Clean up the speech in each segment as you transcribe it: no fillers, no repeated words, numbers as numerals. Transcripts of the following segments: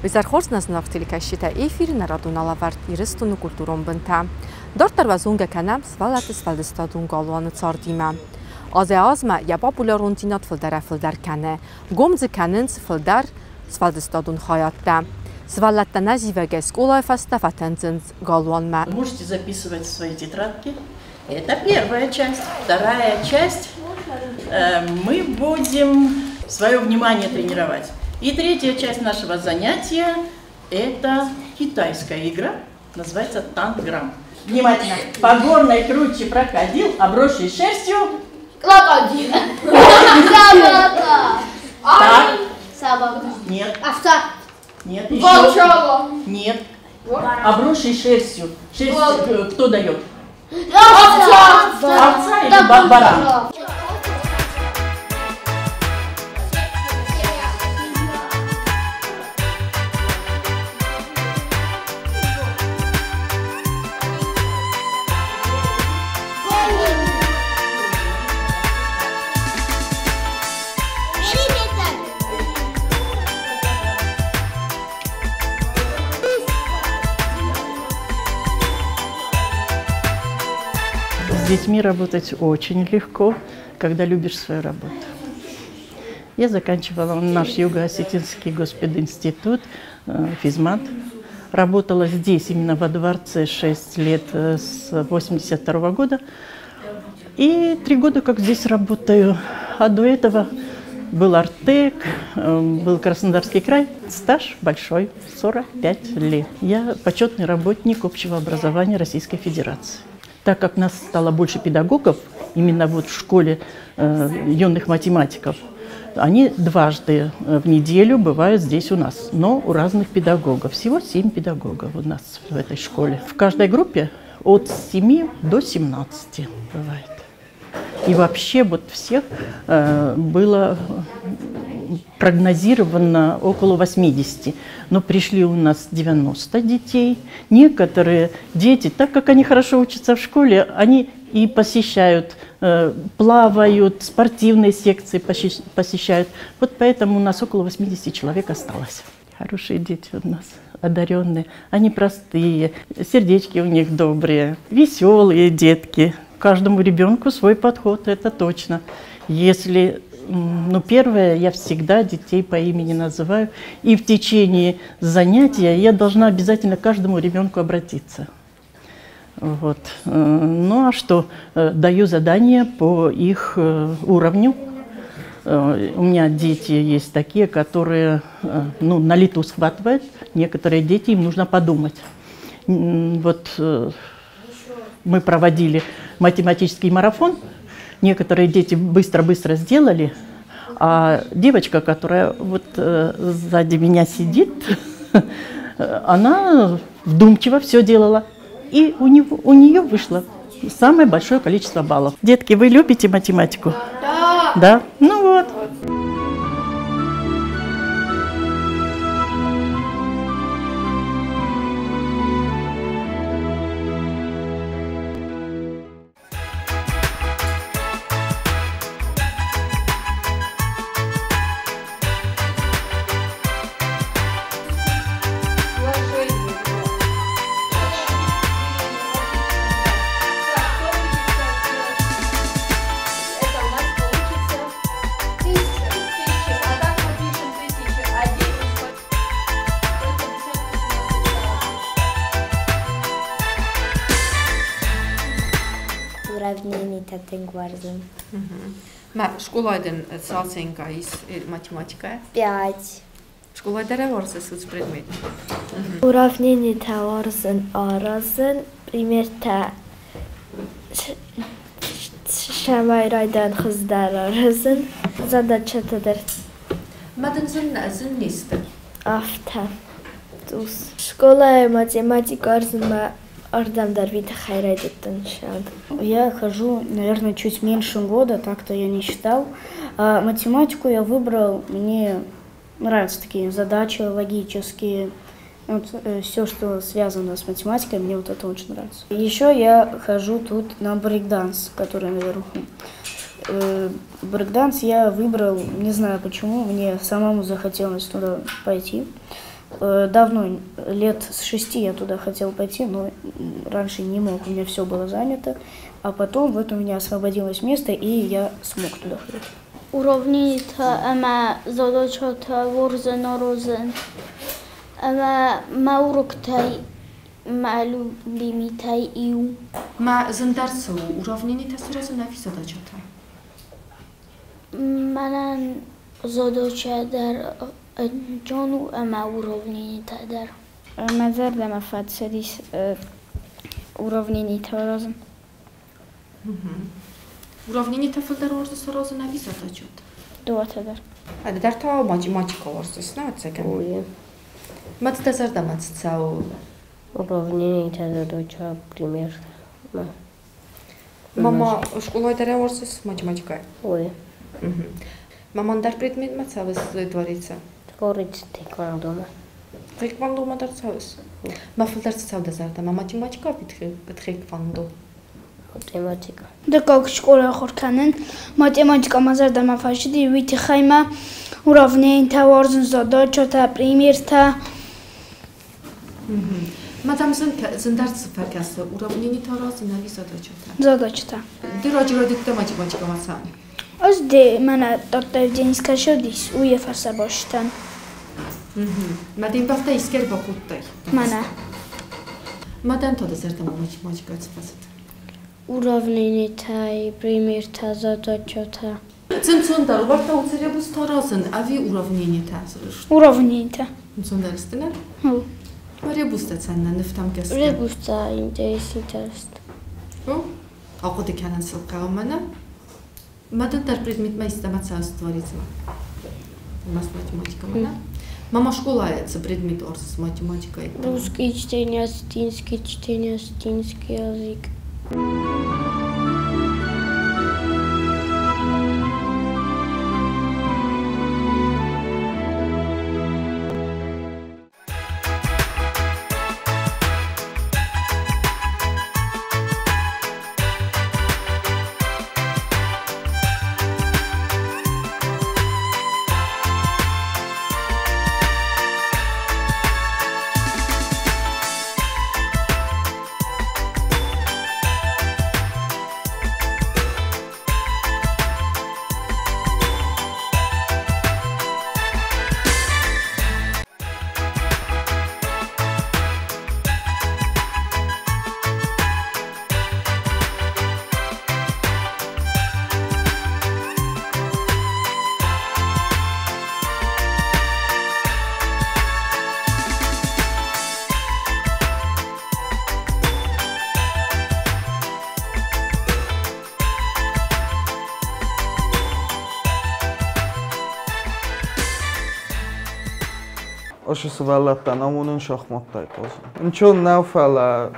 Изӕр хорз нӕ зынаргъ телекӕсджытӕ, эфиры нӕ радон алӕвӕрд Ирыстоны культурон бынтӕ. Дарддӕр уӕ зонгӕ кӕнӕм сывӕллӕтты сфӕлдыстадон галуаны цардимӕ. Азӕй-азмӕ йӕ популярондзинад фылдӕрӕй-фылдӕр кӕны. Гом дзы кӕнынц фылдӕр сфӕлдыстадон хайадтӕ. Сывӕллӕттӕ нӕ зивӕгӕй скъолайы фӕстӕ фӕтӕндзынц галуанмӕ. Можете записывать свои тетрадки. Это первая часть. Вторая часть мы будем свое внимание тренировать. И третья часть нашего занятия – это китайская игра, называется танграм. Внимательно. По горной круче проходил, обросший шерстью. Крокодил. Собака. Так. Собака. Нет. Овца. Нет. Еще. Волчава. Нет. Обросший шерстью. Шерсть кто дает? Овца. Овца или баран? С детьми работать очень легко, когда любишь свою работу. Я заканчивала наш Юго-Осетинский госпединститут, физмат. Работала здесь, именно во дворце, 6 лет с 82 года. И 3 года как здесь работаю. А до этого был Артек, был Краснодарский край. Стаж большой, 45 лет. Я почетный работник общего образования Российской Федерации. Так как нас стало больше педагогов, именно вот в школе юных математиков, они дважды в неделю бывают здесь у нас, но у разных педагогов. Всего 7 педагогов у нас в этой школе. В каждой группе от 7 до 17 бывает. И вообще вот всех было прогнозировано около 80, но пришли у нас 90 детей. Некоторые дети, так как они хорошо учатся в школе, они и посещают, плавают, спортивные секции посещают. Вот поэтому у нас около 80 человек осталось. Хорошие дети у нас, одаренные, они простые, сердечки у них добрые, веселые детки. Каждому ребенку свой подход, это точно. Если, ну, первое, я всегда детей по имени называю, и в течение занятия я должна обязательно к каждому ребенку обратиться. Вот. Ну а что? Даю задания по их уровню. У меня дети есть такие, которые, ну, на лету схватывают. Некоторые дети, им нужно подумать. Вот мы проводили математический марафон. Некоторые дети быстро-быстро сделали, а девочка, которая вот сзади меня сидит, она вдумчиво все делала. И у нее вышло самое большое количество баллов. Детки, вы любите математику? Да. Да? Ну вот. Школайы дын цал оценка ис математикӕйӕ? 5. Скъолайы дӕр уарзыс уыцы предмет? Уравнениетӕ уарзын аразын, примертӕ сӕмӕй райдайӕн хуыздӕр аразын, задачӕтӕ дӕр. Мӕ дын зын не сты? Афтӕ. Школайы математикӕ уарзынмӕ ардӕм дӕр уый тыххӕй райдыдтон сӕд. Я хожу, наверное, чуть меньше года, так-то я не считал. А математику я выбрал, мне нравятся такие задачи логические. Вот, все, что связано с математикой, мне вот это очень нравится. Еще я хожу тут на брейкданс, который наверху. Брейкданс я выбрал, не знаю почему, мне самому захотелось туда пойти. Давно, лет с 6 я туда хотел пойти, но раньше не мог, у меня все было занято. А потом вот у меня освободилось место, и я смог туда ходить. Уравнение ӕмӕ задачатӕ уарзын аразын. Ӕмӕ мӕ уроктӕй мӕ любимитӕй иу. Ма зындӕр цы у, уравнениетӕ саразын ӕви задачатӕ? Мӕнӕн задача дӕр ӕнцон у ӕмӕ уравнениетӕ дӕр. Мӕ зӕрдӕмӕ фӕцыдис уравнениетӕ аразын. Уравнениетӕ фылдӕр уарзыс аразын ӕви задачатӕ? Дыууӕтӕ дӕр. Ды дӕр та математикӕ уарзыс, нӕ, ӕцӕгӕн? Уый. Ма дӕ зӕрдӕмӕ цы цӕуы? Уравнениетӕ, задача, пример. Мама скъолайы дӕр уарзыс математикӕ? Уый. Мама ӕндӕр предметмӕ цӕуыс Дворицы? Дворицы тхэквондомӕ. Тхэквондомӕ дӕр цӕуыс? Ма фылдӕр цы цӕуы дӕ зӕрдӕмӕ, математикӕ ӕви тхэквондо? Математикӕ. Дыккаг скъолайы ахуыр кӕнын. Математикӕ мӕ зӕрдӕмӕ фӕцыди, уый тыххӕй мӕ уравнениетӕ уарзын, задачатӕ, примертӕ. Ма дӕм зындӕр цы фӕкӕсы, уравнениетӕ аразын ӕви задачатӕ? Задачатӕ. Ды раджы райдыдта математикӕмӕ цӕуын? Ӕз де мӕнӕ Тадтаев Денис кӕсодис, уый йӕ фӕрсӕ бастӕн. Ма де мбӕлттӕ искӕй бакодтай? Мӕнӕ. Ма дӕм та дӕ зӕрдӕмӕ математикӕ цы фӕцыд? Уравнениетӕ, примертӕ, задачатӕ. Цы нцондӕр, уӕртӕ уыцы ребустӕ аразын ӕви уравнениетӕ? Уравнениетӕ. Нцондӕр сты, нӕ? Ма ребустӕ цӕннӕ нывтӕм гӕсгӕ? Ребустӕ интереснее сты. Ахъуыды кӕнын сыл хъӕуы мӕнӕ. Ма дын дӕр предметмӕ истӕмӕ цӕуы дворецмӕ? Ӕрмӕст математикӕмӕ, нӕ? Мама скъолайы цы предмет уарзыс математикӕйы? Русский чтение, осетинский чтение, осетинский язык. Ӕз сывӕллӕттӕн амонын шахматтӕй хъазын. Нчон нӕу, фӕлӕ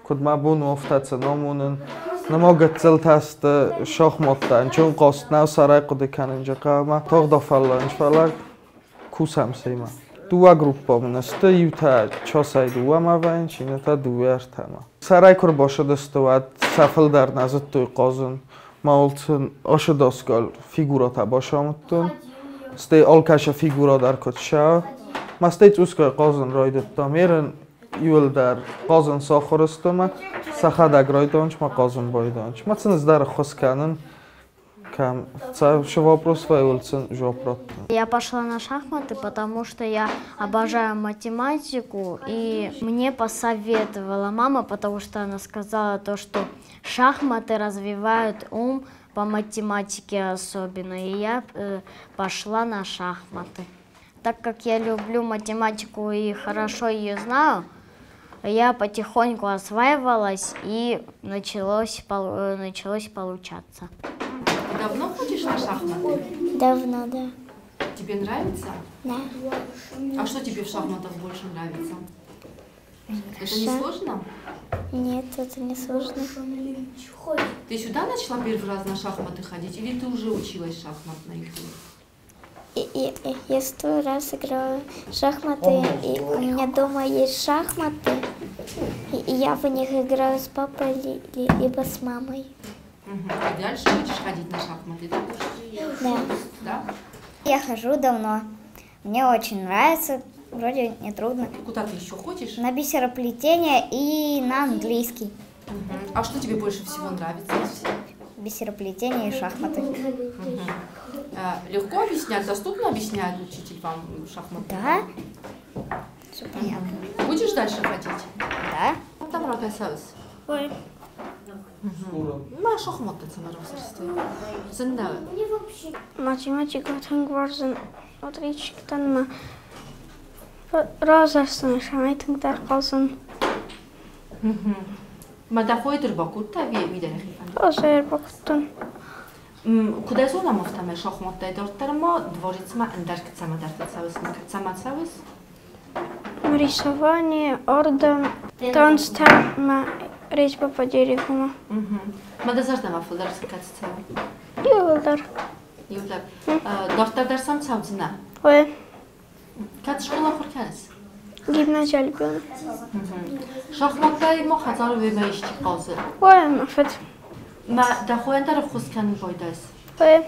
куыд мӕ бон у, афтӕ сын амонын. Нырма гыццылтӕ сты шахматтӕ, нчон хъазт нӕу, сӕрӕй хъуыды кӕнын джы хъӕуы. Тагъд афӕллайынц, фӕлӕ кусӕм семӕ. Дыууӕ группӕ мын сты, иутӕ часӕй дыууӕмӕ вӕййынц, иннӕтӕ дыууӕ ӕртӕмӕ. Сӕрӕй куы ӕрбацыдысты, уӕд сӕ фылдӕр нӕ зыдтой хъазын. Ма сын ашыдасгал фигурӕтӕ бацамыдтон. Стӕй алкӕцы фигурӕ дӕр куыд ссӕуы. Ма стӕй цъусгай хъазын райдыдтам. Ерын иуылдӕр хъазын сахуыр сты ӕмӕ сӕхӕдӕг райдайынц ма хъазын байдайынц. Ма сын ӕз дӕр ӕххуыс кӕнын, кӕм цы вопрос вӕййы, сын жуапп раттын. Я пошла на шахматы, потому что я обожаю математику, и мне посоветовала мама, потому что она сказала то, что шахматы развивают ум по математике особенно, и я пошла на шахматы. Так как я люблю математику и хорошо ее знаю, я потихоньку осваивалась, и началось получаться. Ты давно ходишь на шахматы? Давно, да. Тебе нравится? Да. А что тебе в шахматах больше нравится? Это не сложно? Нет, это не сложно. Ты сюда начала первый раз на шахматы ходить или ты уже училась шахматной игре? Я 100 раз играла в шахматы, и у меня дома есть шахматы, и я в них играю с папой либо с мамой. Угу. И дальше будешь ходить на шахматы, да? Да. Да? Я хожу давно. Мне очень нравится. Вроде не трудно. Куда ты еще ходишь? На бисероплетение и на английский. А что тебе больше всего нравится? Бисероплетение и шахматы. Угу. Легко объяснять, доступно объясняет учитель вам шахматы? Да. Все понятно. Будешь дальше ходить? Да. Там рагасавс. Ой. Ма шахматы цамарусарсты. Зында. Математика тынг уарзын отличник дӕн ӕмӕ равзӕрстон нысанӕй тынгдӕр хъӕлдзӕн. Ма дӕ хойы дӕр бакодта ӕви уый дӕр йӕхи фӕнд? Ӕз ӕй ӕрбакодтон. Куыд ӕй зонӕм, афтӕмӕй шахматтӕй дарддӕр ма дворецмӕ ӕндӕр цӕмӕдӕрты цӕуыс, цӕмӕ цӕуыс? Рисование, ардӕм, танцтӕ мӕ резьба по дереву. Ма дӕ зӕрдӕмӕ фылдӕр кӕцы цӕуы? Иууылдӕр. Иууылдӕр. Дарддӕр дӕр сӕм цӕудзынӕ? Ой. Кӕд скъола ахуыр кӕныс? Гимназия Альбион. Шахматтӕй ма хӕдзары уемӕ исчи хъазы? Ой, мӕ фыд. Мӕ дӕ хойӕн дӕр ӕххуыс кӕнын байдайыс? Ой.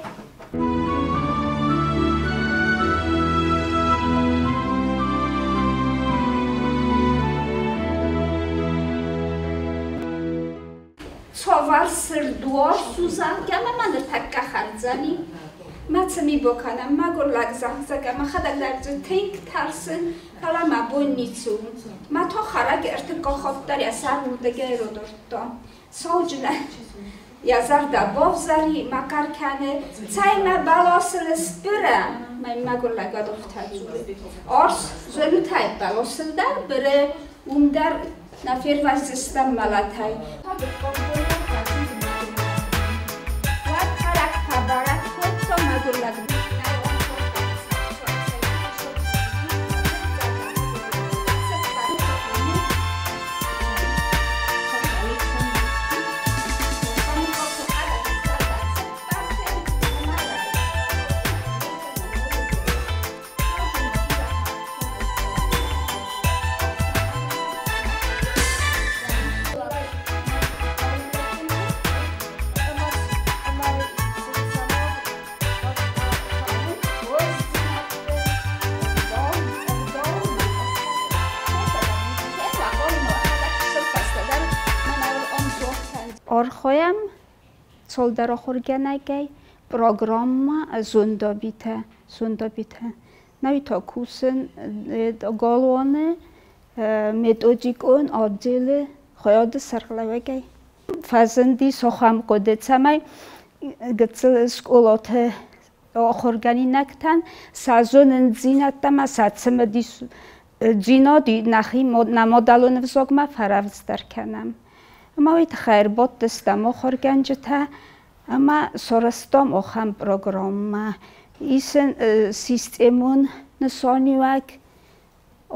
Цавӕр сырд уарз у, зӕгъгӕ, мӕ ма ныртӕккӕ хӕрдзӕни. Ма цы ми бакӕнӕм, мӕгуыр лӕг, зӕгъгӕ, мӕхӕдӕг дӕр дзы тынг тӕрсын, фӕлӕ мӕ бон ницы у. Мӕ та хӕрӕг ӕртыккаг хатт дӕр йӕ сӕр уырдыгӕй радардта. Сауджынӕн йӕ зӕрдӕ бавзӕри, мӕ хъӕр кӕны, цӕй мӕ бӕласыл сбырӕ, мӕ мӕгуыр лӕг афтӕ дзуры. Арс зонутӕй бӕласыл дӕр быры, уым дӕр нӕ фервӕздзыстӕм мӕлӕтӕй. Уӕд хӕрӕг фӕбӕрӕг кодта мӕгуыр лӕг. Архайӕм цалдӕр ахуыргӕнӕгӕй программӕ зондабитӕ, зондабитӕ. Нӕуи та кусын галуаны методикон отделы хайады сӕргълӕууӕгӕй. Фӕзынди ахӕм хъуыды, цӕмӕй гыццыл скъолаты ахуыргӕнинӕгтӕн сӕ зонындзинӕдтӕ ӕмӕ сӕ цымыдисдзинад нӕхи нӕ мадӕлон ӕвзагмӕ фӕрӕвдздӕр кӕнӕм. Ӕмӕ уый тыххӕй ӕрбадтыстӕм ахуыргӕнджытӕ ӕмӕ сарӕзтам ахӕм программӕ. Исын системон нысаниуӕг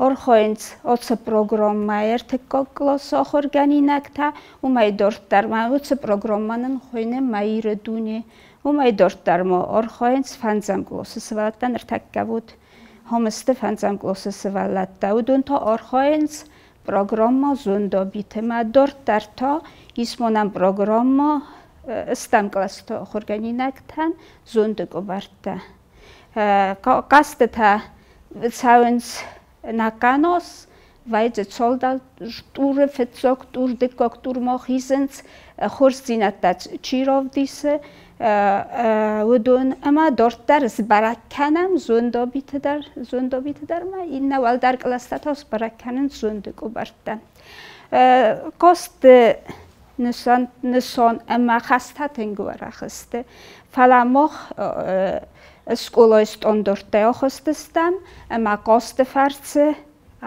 архайынц ацы программӕйы ӕртыккаг къласы ахуыргӕнинӕгтӕ. Уымӕй дарддӕр ма уыцы программӕ нын хуыйны Мӕ Иры дуне. Уымӕй дарддӕр ма архайынц фӕндзӕм къласы сывӕллӕттӕ ныртӕккӕ вот Хомысты фӕндзӕм къласы сывӕллӕттӕ. Уыдон та архайынц программа зондабиты. Мӕ дарддӕр та исмонӕн программа стӕм кълӕсты ахуыргӕнинӕгтӕн зонды къуыбӕрттӕ. Хъӕзтытӕ цӕуынц нӕ къанос, вӕййы цалдӕр туры, фыццаг тур, дыккаг турмӕ хизынц, хорздзинӕдтӕ чи равдисы, уыдон ӕмӕ дарддӕр сбӕрӕг кӕнӕм зондабиты дӕр, зондабиты дӕр ма иннӕ уӕлдӕр кълӕстӕ та сбӕрӕг кӕнынц зонды къуыбӕрттӕ. Хъазты нысан, нысан ӕмӕ хӕстӕ тынг уӕрӕх сты. Фӕлӕ мах скъолайы стандарттӕй ахызтыстӕм ӕмӕ хъазты фӕрцы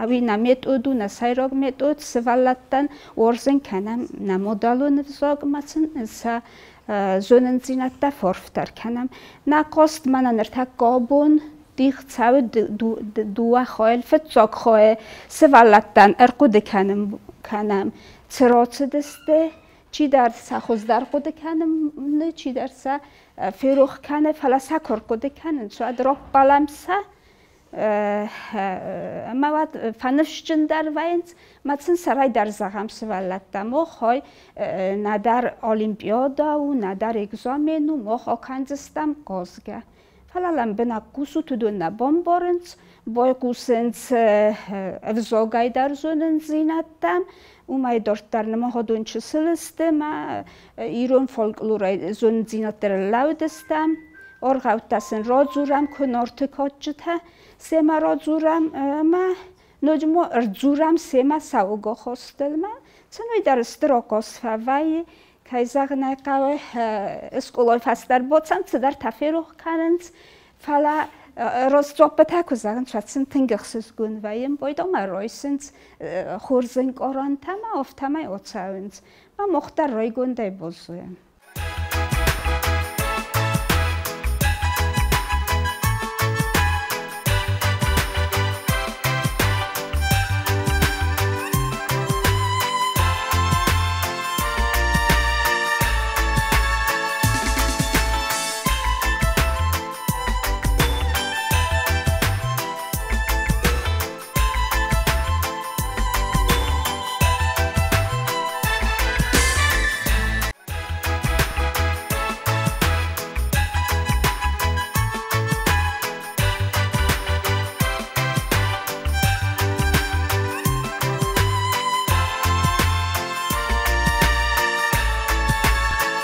ӕви нӕ метод у, нӕ сӕйраг метод сывӕллӕттӕн уарзын кӕнӕм нӕ мадӕлон ӕвзаг ӕмӕ сын сӕ зонындзинӕдтӕ фӕарфдӕр кӕнӕм. Нӕ хъазт мӕнӕ ныртӕккӕ абон дих цӕуы дыууӕ хайыл. Фыццаг хайы сывӕллӕттӕн ӕрхъуыды кӕнӕм, цы рацыдысты, чидӕр сӕ хуыздӕр хъуыды кӕны, чидӕр сӕ ферох кӕны, фӕлӕ сӕ куы ӕрхъуыды кӕнынц, уӕд раппӕлӕм сӕ ӕмӕ уӕд фӕныфсджындӕр вӕййынц, мӕ сын сӕрӕй дӕр зӕгъӕм сывӕллӕттӕ, мах ай нӕдӕр олимпиадӕ у, нӕдӕр экзамен у, мах акӕндзыстӕм хъазгӕ. Фӕлӕ лӕмбынӕг хъусут, уыдон нӕ бамбарынц, байхъусынц ӕвзагӕй дӕр зонындзинӕдтӕм. Уымӕй дарддӕр нымӕгъдон чысыл сты мӕ ирон фольклорӕй зонындзинӕдтӕ лӕудыстӕм. Аргъӕуттӕ сын радзурӕм, куы Нарты кадджытӕ семӕ радзурӕм ӕмӕ ноджы ма ӕрдзурӕм семӕ саугахастылмӕ. Цӕмӕй дӕр стыр ахъаз фӕвӕййы, кӕй зӕгъын ӕй хъӕуы, скъолайы фӕстӕ ӕрбацӕуынц, цыдӕртӕ ферох кӕнынц, фӕлӕ растдзуаппытӕ куы зӕгъынц, уӕд сын тынг ӕхсызгон вӕййы, ӕмбойдомӕ райсынц хорз ӕнкъарӕнтӕ ӕмӕ афтӕмӕй ацӕуынц. Ӕмӕ мах дӕр райгондӕй баззайӕм.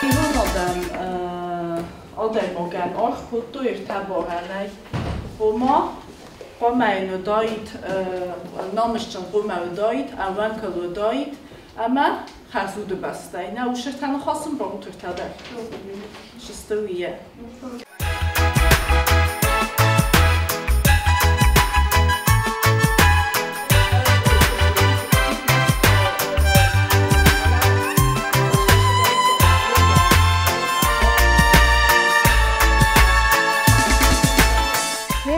Ирон адӕм адӕймагӕн аргъ кодтой ӕртӕ барӕнӕй. Ома, хъуамӕ йын уыдаид намысджын хъуамӕ уыдаид, ӕууӕнкыл уыдаид ӕмӕ хӕрзудыбӕстӕй. Нӕ усыртӕ ныхасын барутыртӕ дӕр сысты уыйы.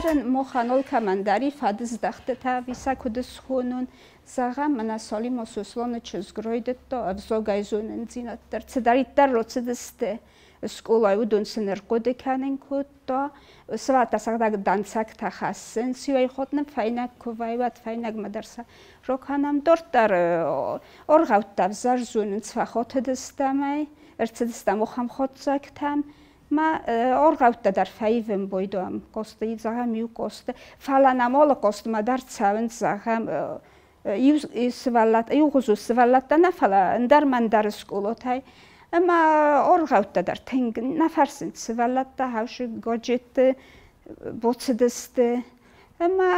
Ерын махӕн алкӕмӕн дӕр и фӕдыздӕхтытӕ, ӕви сӕ куыд схонон, зӕгъӕм, мӕнӕ Салима Сосланы чызг райдыдта ӕвзагӕй зонындзинӕдтӕ цыдӕриддӕр рацыдысты скъолайы, уыдон сын ӕрхъуыды кӕнын кодта. Сывӕллӕттӕ сыгъдӕг дӕнцӕгтӕ хӕссынц, иуӕй хатт нын фӕйнӕг куы вӕййы, уӕд фӕйнӕгмӕ дӕр сӕ ракӕнӕм. Дарддӕр аргъӕуттӕ ӕвзӕр зонынц, фӕхатыдыстӕм ӕй, ӕрцыдыстӕм ахӕм хатдзӕгтӕм. Ма аргъӕуттӕ дӕр фӕивын байдайӕм, косты, зӕгъӕм, иу косты. Фӕлӕ нӕм алы костмӕ дӕр цӕуынц, зӕгъӕм, иу сывӕллӕттӕ, иугъуызон сывӕллӕттӕ нӕ, фӕлӕ ӕндӕр мӕндӕр скъолатӕй. Ӕмӕ аргъӕуттӕ дӕр тынг нӕ фӕрсынц сывӕллӕттӕ, хӕусы гаджетты бацыдысты. Ӕмӕ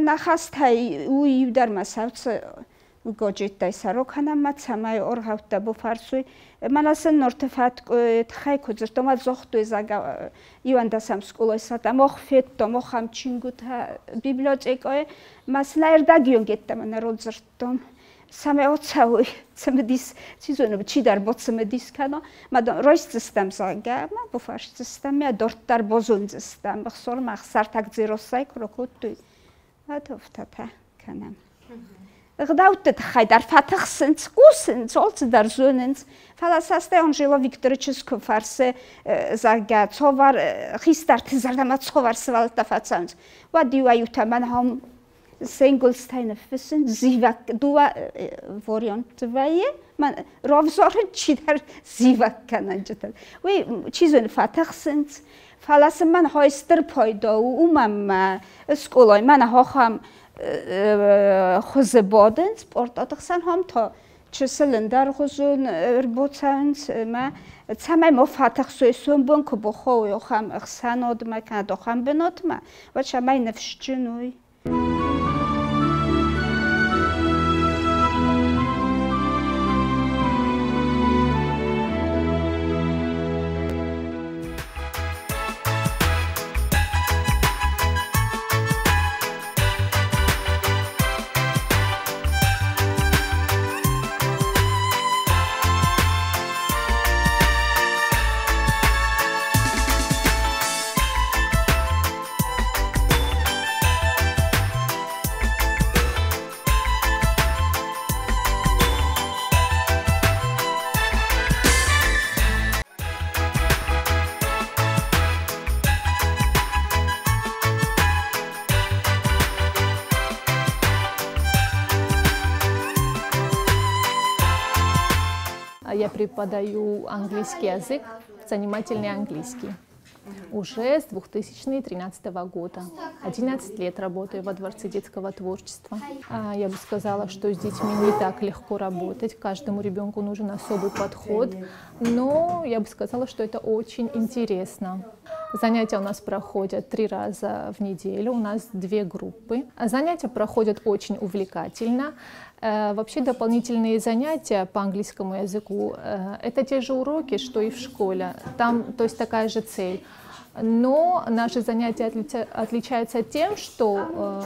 нӕ хӕстӕй уый иу дӕр ма цӕуы гаджеттӕй сӕ ракӕнӕм, цӕмӕй аргъӕуттӕ бафӕрсой. Мӕнӕ сын Нарты фӕткъуы тыххӕй куы дзырдтам, уӕд загътой, зӕгъгӕ, иуӕндӕсӕм скъолайы сӕртӕ мах федтам ахӕм чингуытӕ библиотекӕйы, ӕмӕ сын ӕрдӕгион йеддӕмӕ нӕ радзырдтам. Цӕмӕй ацӕуой, цымыдис, чи зоны, чидӕр бацымыдис кӕна, ма райсдзыстӕм, зӕгъгӕ, ӕмӕ бафӕрсдзыстӕм, ӕмӕ дарддӕр базондзыстӕм. Ӕхсормӕ ӕхсӕртӕг Дзерассӕйы куы ракодтой, уӕд афтӕтӕ кӕнӕм. Ӕгъдӕутты тыххӕй дӕр фӕтыхсынц, хъусынц, алцыдӕр зонынц. Фӕлӕ сӕ стӕй Анжела Викторы чызг куы фӕрсы, зӕгъгӕ, цавӕр хистӕрты зӕрдӕмӕ цавӕр сывӕллӕттӕ фӕцӕуынц, уӕд иуӕй-иутӕ мӕн ахӕм се нгуылдзтӕй ныффыссынц, зивӕг дыууӕ варианты вӕййы, мӕн равзарын чидӕр зивӕггӕнӕнджытыл. Уый, чи зоны, фӕтыхсынц, фӕлӕ сын мӕн хай стыр пайда у, уымӕн мӕ скъолайы мӕн ахӕм хуызы бадынц, пъортаты хсӕн хам та чысыл ӕндӕргъуызон ӕрбацӕуынц ӕмӕ цӕмӕй ма фӕтыхсой, сомбон куы бахауой ахӕм ӕхсӕнадмӕ кӕнӕ ахӕм бынатмӕ, уӕд цӕмӕй ныфсджын уой. Я преподаю английский язык, занимательный английский. Уже с 2013 года. 11 лет работаю во Дворце детского творчества. Я бы сказала, что с детьми не так легко работать. Каждому ребенку нужен особый подход. Но я бы сказала, что это очень интересно. Занятия у нас проходят 3 раза в неделю, у нас 2 группы. Занятия проходят очень увлекательно. Вообще дополнительные занятия по английскому языку это те же уроки, что и в школе. Там, то есть, такая же цель. Но наши занятия отличаются тем, что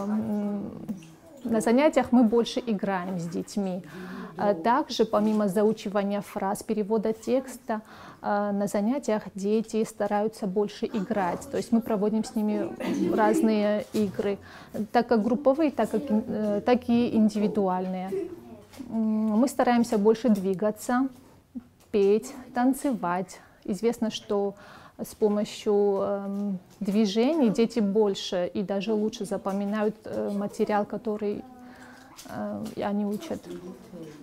на занятиях мы больше играем с детьми. Также, помимо заучивания фраз, перевода текста, на занятиях дети стараются больше играть. То есть мы проводим с ними разные игры, так как групповые, так и индивидуальные. Мы стараемся больше двигаться, петь, танцевать. Известно, что с помощью движений дети больше и даже лучше запоминают материал, который они учат.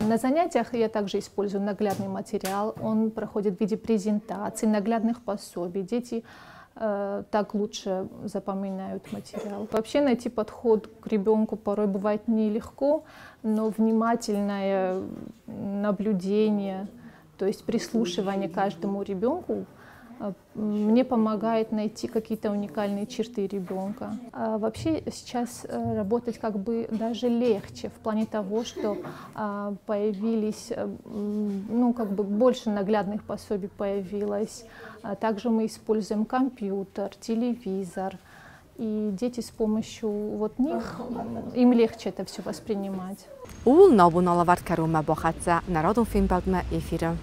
На занятиях я также использую наглядный материал. Он проходит в виде презентаций, наглядных пособий. Дети так лучше запоминают материал. Вообще найти подход к ребенку порой бывает нелегко, но внимательное наблюдение, то есть прислушивание к каждому ребенку мне помогает найти какие-то уникальные черты ребенка. А вообще сейчас работать как бы даже легче в плане того, что появились, ну, как бы больше наглядных пособий появилось. Также мы используем компьютер, телевизор. И дети с помощью вот них, им легче это все воспринимать. Ууыл нӕ абон алӕвӕрд кӕронмӕ бахӕццӕ нӕ радон фембӕлдмӕ эфиры.